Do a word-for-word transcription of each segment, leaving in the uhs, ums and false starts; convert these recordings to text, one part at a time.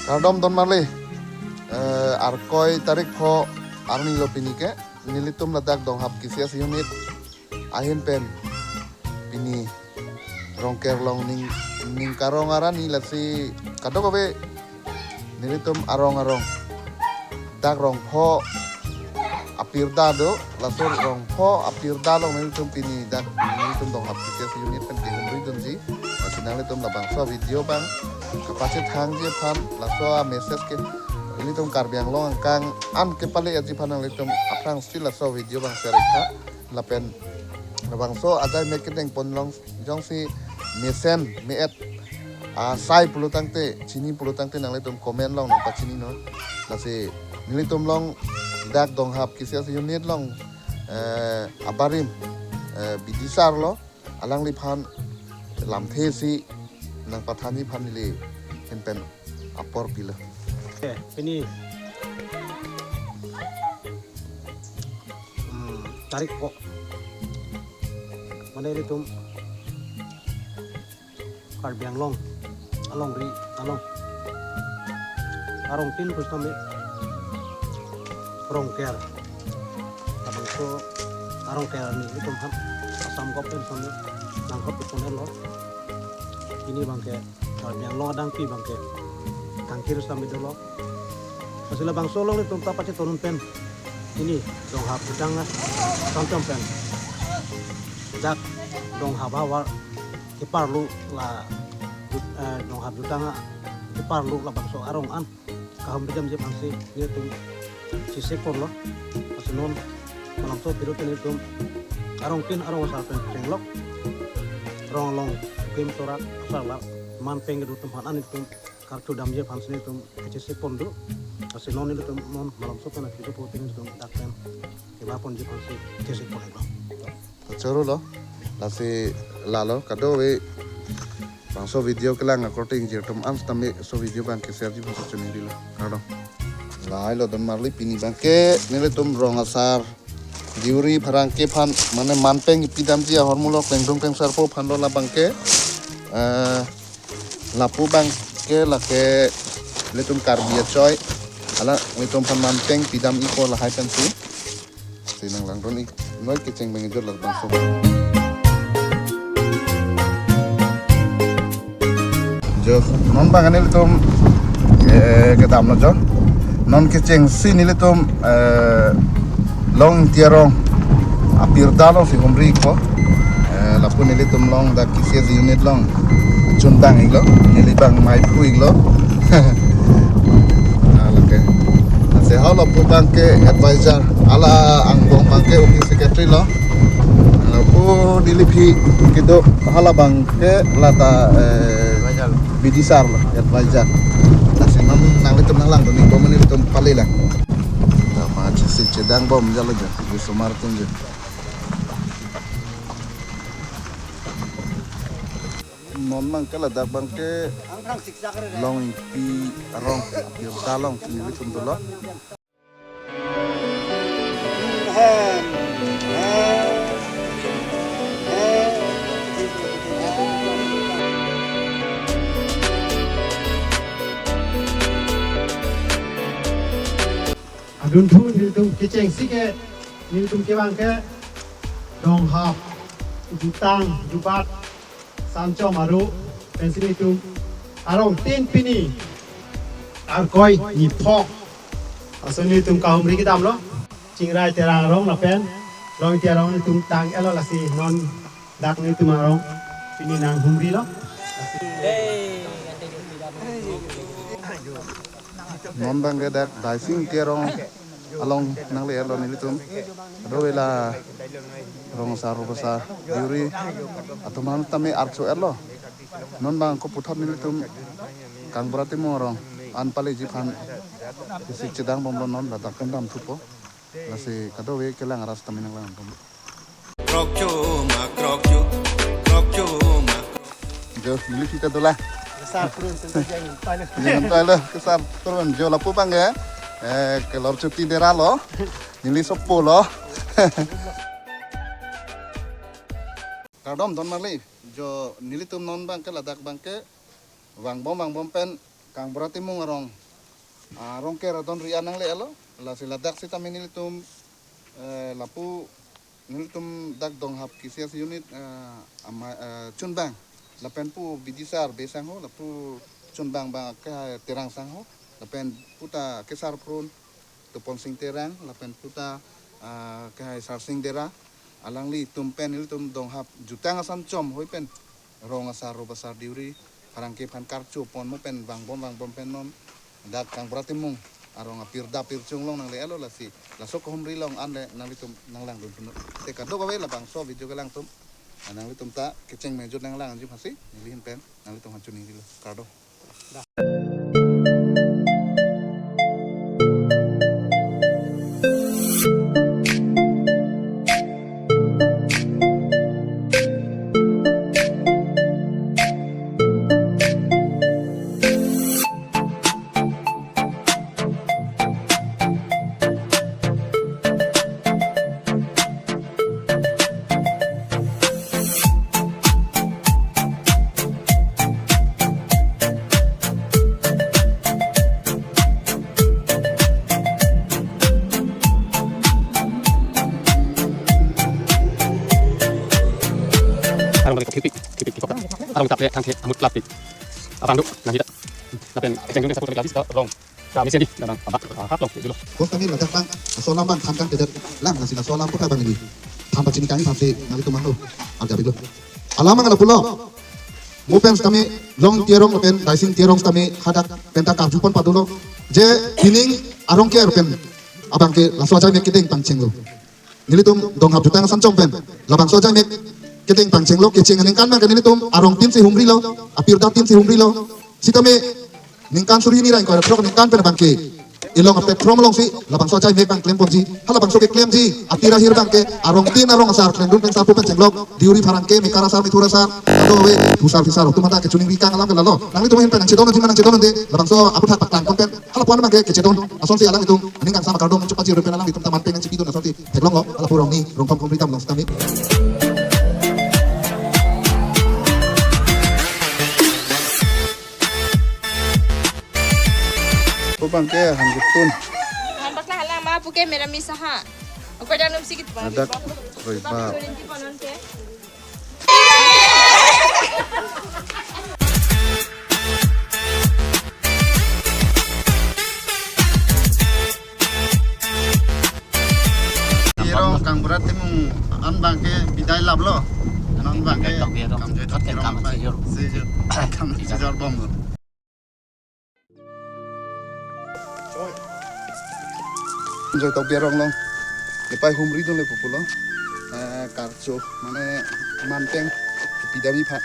Kardom don marli. Eh, Arkoi tarik pho arni lo pini ke. Nelitum ladak Donghap K C S unit ahin pen pini Rongker along ning, ning karong arani, lasi kadokave nelitum arong arong dak rong pho apirda do, laso rong pho apirda along nelitum pini dak nelitum Donghap K C S unit pen kehumri dunji. Lasi nanglitum labangso video abang kapachethangji aphan, laso a message ke nelitum Karbi Anglong angkang an kepale aji aphan nanglitum aphrangsi laso video abang share tha. Lapen labangso ajai mek kedeng pon along jongsi mesen me-et asai pulo tangte, chini pulo tangte nanglitum comment along nangpachininon. Lasi nelitum along dak Donghap K C S unit along, eh, abarim, eh, bidisar lo, alangliphan lamthe si nangpathanji aphan neli ahin pen apor pilo. Eh, pini, hmm, tarik pho, mane ilitum Karbi Anglong alongri along arong tin pusitame Rongker, labangso a Rongker ni ilitum ham Assam government sami nangkop iponelo. Pini abangke Karbi Anglong adang pi abangke kangkir sami dolo. Lasi labangso along ilitum ta pachetonun pen pini Donghap jutang a Samchom pen dak Donghap havar keparlo la jut-, eh, Donghap jutang a keparlo labangso arong an kahumri damji aphansi nelitum chesik ponlo. Lasi non malomso piro pen nelitum arong tin arong asar pen chenglok, rong along kim torak asar la man peng kedo atum aphan an nelitum karcho damji aphansi nelitum chesik pon do. Lasi non nelitum non malomso pen aphi do pu tin nelitum dak pen keba ponji aphansi chesik pon-iklo. Choro lo, lasi lalo kadokave bangso video kelang akorte ingjir atum an sitame laso video abangke share ji aphansi choningrilo. Kardom. Lahai lo don marli, pini abangke nelitum rong asar diuri pherangke aphan mane man peng ipi damji ahormu lo, klengdung klengsarpo aphan lo labangke. Eh, lapu abangke lake ilitum Karbi achoi, alanglitum aphan man peng pidam-ikpo lahai pensi. Si nanglangdun-ik noi kecheng abang ejor labangso. Jo, non abang nelitum, eh, kedamlo jo. Non kechengsi nelitum, eh, Long Ingti arong apirda alongsi humri-ikpo. Eh, lapu nelitum along dak K C S unit along chuntang-iklo, neli abang mai phu-iklo. Ah, lake. Lasi halapu abangke advisor, hala angbong abangke office secretary lo. Lapu neli aphi kedo hala abangke lata, eh, bidisar lo, advisor. Lasi non nanglitum nanglangdun-ikbom, nelitum palelang. Tama chesik chedangbom jalo jo, di somar atum jo. Non abangke ladak abangke Long Ingti arong apirda alongsi nelitum dolo. Adunthu nelitum kechengsi ke, nelitum ke abangke Donghap jutang jubat Samchom aro pensi nelitum arong tin pini Arkoi ni pho ason nelitum kahumri kedamlo. Chingrai Terang arong lapen Long Ingti arong nelitum tang-etlo, lasi non dak nelitum arong pini nanghumrilo. Non abangke dak Daising Terang along nangle-etlo nelitum. Kadokave la rong asar rong asar diuri atum aphan tame archo-etlo. Non abang ko puthot nelitum Kangbura Timung arong an paleji aphan chesik chedangbomlo, non ladak pen damthupo. Lasi kadokave kelang aras tame nanglangdun. Krok chuma, krok chu, krok chuma. Jo, neli aphi ta dolang. Kesar turun, tentu jeng, tayo. Jeng tayo, kesar turun. Jo, lapu abangke, eh, kelor chuti deralo. Neli sopo lo. Kardom don marli, jo nelitum non abangke ladak abangke vangbom vangbom pen Kangbura Timung arong, ah, Rongker adon ri-an nangle-etlo, lasi ladak sitame nelitum, eh, lapu nelitum dak Donghap K C S unit, eh, ama, eh, chunbang, lapen pu B D sar besang ho, lapu chunbang abangke hai Terang Sangho, lapen puta kesar phrun, Tupon Sing Terang, lapen puta, ah, kehai Sarsing Dera, alanglitum pen nelitum Donghap jutang asan chom hoi pen rong asar rup asar diuri pharangke aphan karcho pon mo pen vangbom vangbom pen non dak Kangbura Timung arong apirda pirchung long nangle-etlo, lasi laso kahumri along an le nanglitum nanglangdun thuno. Te kadokave labangso video kelang atum, ah, nanglitum ta kecheng mejut nanglang anji aphansi neli ahin pen nanglitum aphan choningri lo. Kardom. Arong balik kipik, kipik, kipik. Arong taple thangke amut lapik. Abang duk, nang hita. Lapen kecheng duk saput lagi sa rong. Kami sendiri, abang, abang, ah, hap long, dulu. Bos kami ladak bang, aso alam bang, than kan kedet lang, nasi aso alam putar bang ini. Than pachini kami pasti, nang itu mantu, arga bidu. Alam bang ada pulo. Mo pen sitame Long Ingti arong pen Daising Ingti arong sitame hadak penta karju pon padulo. Je pining arong ke pen abangke laso ajai mek kedeng pangchenglo. Nelitum Donghap jutang asan chom pen labangso ajai mek kedeng pangchenglo, kecheng aningkan abangke nelitum arong tin si humrilo, apirda tin si humrilo. Sitame ningkan suri hini ra ingkoi ra throk ningkan pen abangke ilong a-platform alongsi labangso ajai mek abang klemponji. Halabangso keklemji atir ahir abangke arong tin arong asar klengdun pen sarpo pen chenglok, diuri pharangke, mekar asar, methur asar, kadokave phusar phisar atum anta kechoningri kang alam ke lalo. Nanglitum ahin pen nangchedon anji ma nangchedon ante, labangso aputhak paklang pon pen hala pon abangke kechedon asonsi alanglitum aning kangsam akardom chepajir pen alanglitum ta man pen nangchipidun asonsi theklonglo, hala pu rong ni rong thom kumri dam long sitame. Pu abangke han jutun. Han paklang hala ma puke mera misa ha. Ako jangan mesti gitu, Bang. Adak, Bang. Roi, Bang, Bang. Sorry, di konon ke. Iro Kangbura Timung an abangke bidai laplo. An abangke Kamjoi Tokbi arong. Kamjoi Tokbi arong. Kam sejor. Sejor. Kam sejor bom lo. Joy Tokbi arong along. Nepai humri dunle pupulo. Eh, karcho, mane manteng, pidami pha.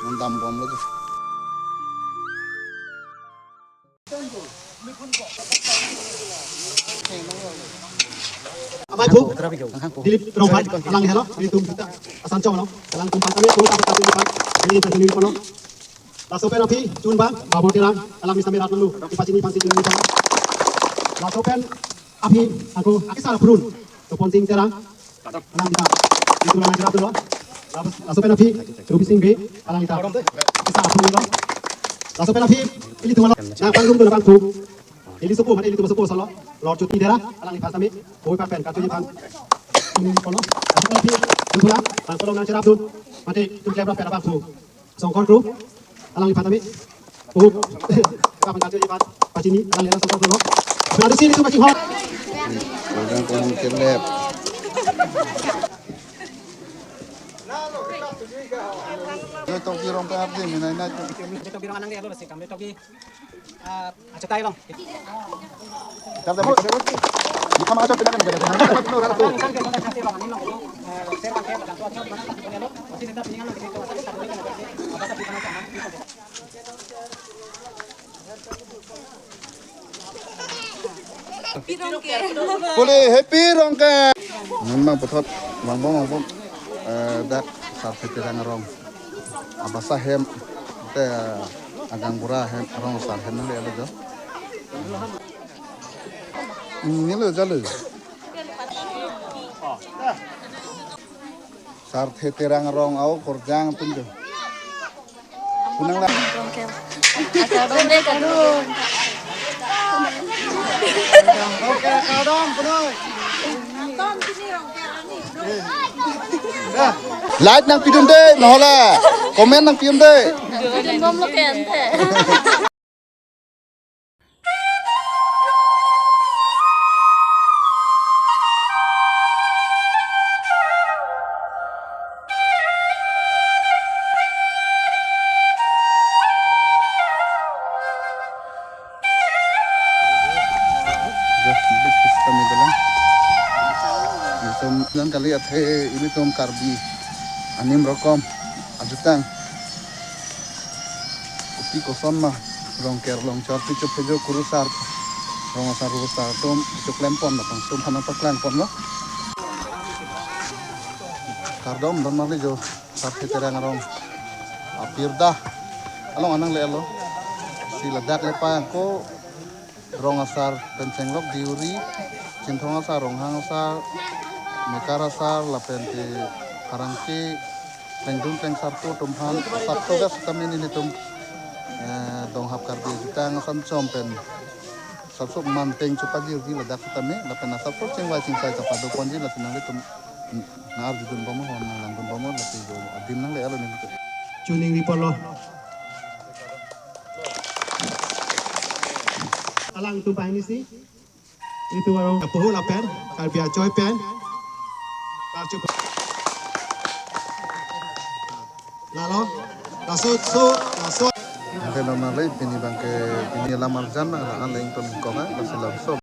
Nang dam bom lo jo. Amai phu, Dilip Rongphar, alang helo, nelitum asan chom lo, alang tum pantame, tum pantame, tum pantame, tum pantame, Laso pen aphi chunbang Babur Terang, alang sitame rat nanglo, kepachini aphansi chunbang. Laso pen aphi ako akesar aphrun, Tupon Sing Terang, alang sita, itu lang aja tuh. Laso pen aphi Rupi Sing Bey, alang sita, akesar aphrun lo. Laso pen aphi, ilitum alang, nangpangrum tu nangpangthu. Ili sopo, mate ilitum sopo solo, Lord Jyoti Dera, alang sitame, boi papen, katu ipan. Ini kono, laso pen aphi, ilitum alang, bang kono nangcherap tu, mate tum klem rap pen apangthu. Songkor Kro, alang sitame. Oh, kapan kacil cepat, pachini, alang lela songkor Kro. Berarti sini tuh pachini hot. Orang kono kelep. Joy Tokbi arong ke abdi, minai nai. Joy Tokbi arong anang dia lo, besi kami Tokbi. Ah, achatai long. Pule happy Rongker. Memang puthot, bang bong, bang bong. Eh, dak Sarphe Terang arong. Abasa hem, te, eh, agangbura hem, arong asar hem nangle-etlo jo. Hmm, nilo jalo. Sarthe Terang Rong au korjang atum jo. Kunang la. Kardom de, kardom. Oke, kardom, punoi. Like nangpidunde, nohole comment nangpidunde. Pidun bomlo ke ante. Just bis bis kami dalam. Ilitum nang kali athe ilitum Karbi anim rokom ajutang. Kopi koson ma Rongker Longchor pichuk phejo kurusar, rong asar ru asar atum pichuk klempon, lapang sum hana paklang ponlo. Kardom don mali jo Sarthe Terang Rong apirda along anang le lo. Si ladak le pa ko rong asar pen chenglok diuri, Chinthong asar, Ronghang asar, Mekar asar, lapen te Pharangke, Plengdun Plengsarpo atum aphan, asap toga sitame nelitum, eh, Donghap Karbi ajutang asam chom pen, asap sok manteng chupa diuri ladak sitame, lapen asap sok chingvai chingsai chapa do ponji lasi nanglitum, mm, na arjudun bomlo, nanglangdun bomlo, lasi jo adim nang le alo nelitum. Chuning ripolo. Alangtum banghini si. Itu baru. Puhu lapen, Karbi achoi pen. Karchu. Lalo, laso, so, laso. Oke, normal le, pini abangke, pini lam arjan, nang, nang, nang, ton kok, eh, laso lam so.